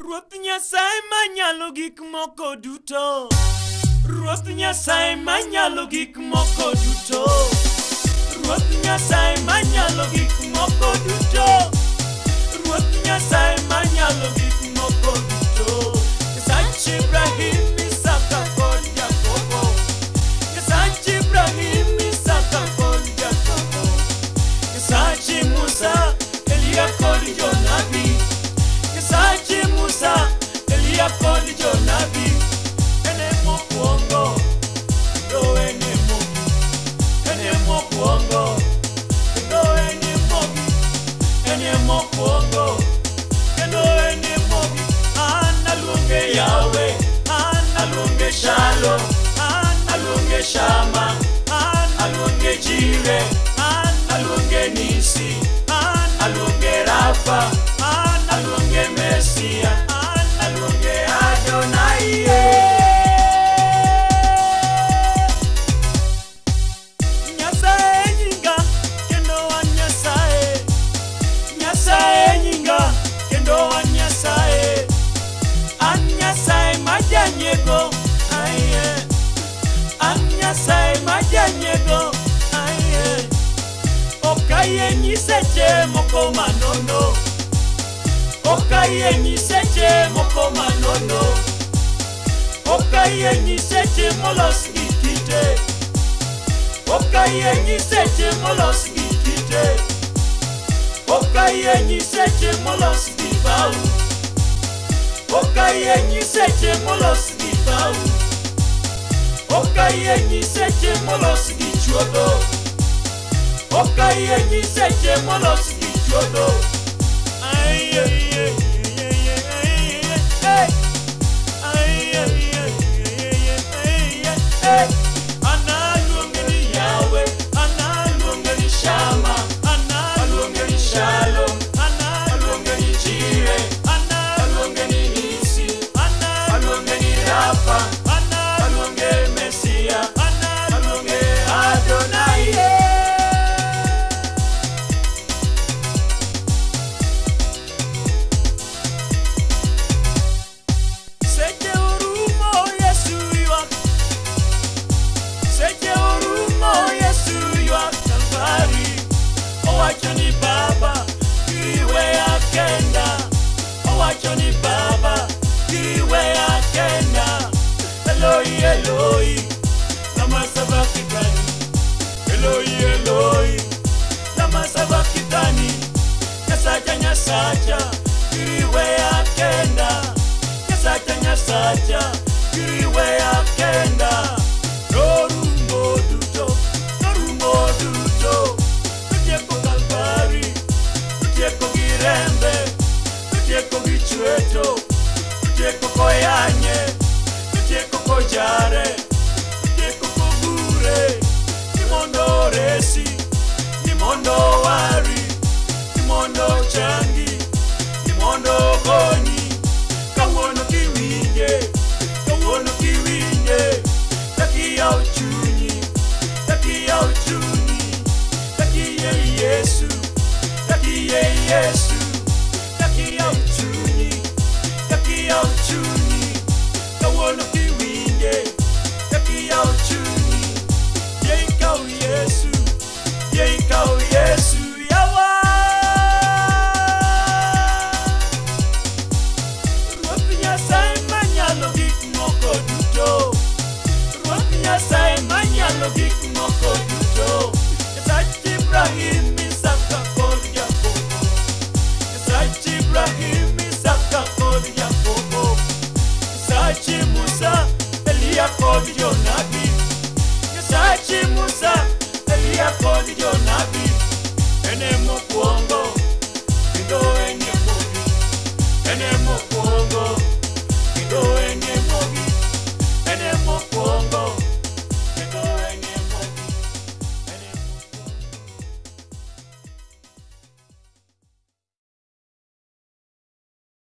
Ruoth Nyasaye manyalo gik moko duto. Ruoth Nyasaye manyalo gik moko duto. Ruoth Nyasaye manyalo gik moko duto. Ruoth Nyasaye manyalo gik moko duto. Nyasach Ibrahim, Isaka kod Jakobo. Nyasach Ibrahim, Isaka kod Jakobo. Nyasach Musa, Elia kod Jonabi. Nyasach Musa, Elia kod Jonabi. En e mokwongo, kendo en e mogik. En e mokwongo, kendo en e mogik. En e mokwongo, kendo en e mogik. An aluonge Yahweh, an aluonge Shalom, an aluonge Shama, an aluonge Jireh, an aluonge Nisi, an aluonge Rafa, an aluonge Mesia, an aluonge Adonai. Nyasaye nyinga kendo wan Nyasaye. Nyasaye nyinga kendo wan Nyasaye. An Nyasaye ma janyiego, aiye. An Nyasaye ma janyiego, aiye. Ok ayie nyiseche moko manono. Ok ayie nyiseche moko manono. Ok ayie nyiseche molos gi kite. Ok ayie nyiseche molos gi kite. Ok ayie nyiseche molos gi bao. Ok ayie nyiseche molos gi bao. Ok ayie nyiseche molos gi chuodho. Ok ayie nyiseche molos gi chuodho. Ai, ai, ai, ai, ai, ai, ai. Ai, ai, ai, ai, ai, ai, ai. An aluonge ni Yahweh, an aluonge ni Shama, an aluonge ni Shalom, an aluonge ni Jireh, an aluonge ni Nisi, an aluonge ni Rafa, an aluonge Mesia, an aluonge Adonai. Seche orumo Yesu ywak. Seche orumo Yesu ywak Kalvari. Owacho ni Baba, iweya kenda. Owacho ni Baba, iweya kenda. Eloi, Eloi, lama sabakithani. Eloi, Eloi, lama sabakithani. Nyasacha, Nyasacha, iweya kenda. Nyasacha, Nyasacha, iweya kenda. Norumo duto, norumo duto. Notieko Kalvari, notieko gi rembe, notieko gi chweto, notieko koyanye, notieko kojare, notieko kogure. Ni mondo oresi, ni mondo owari, ni mondo ochangi, ni mondo ogonyi. Kawuono kiwinje, kawuono kiwinje, takiyaw chunyi, takiyaw chunyi, takiye Yesu, takiye Yesu, takiyaw chunyi, takiyaw chunyi, kawuono kiwinje, takiyaw chunyi, yie ikaw Yesu, yie ikaw Yesu, yawa. Ruoth Nyasaye manyalo gik moko duto. Ruoth Nyasaye manyalo gik moko duto. Nyasach Ibrahim, Isaka kod Jakobo. Nyasach Ibrahim, Isaka kod Jakobo. Nyasach Musa, Elia kod Jonabi. Nyasach Musa, Elia kod Jonabi. En e mokwongo, kendo en e mogik. En e mokwongo, kendo en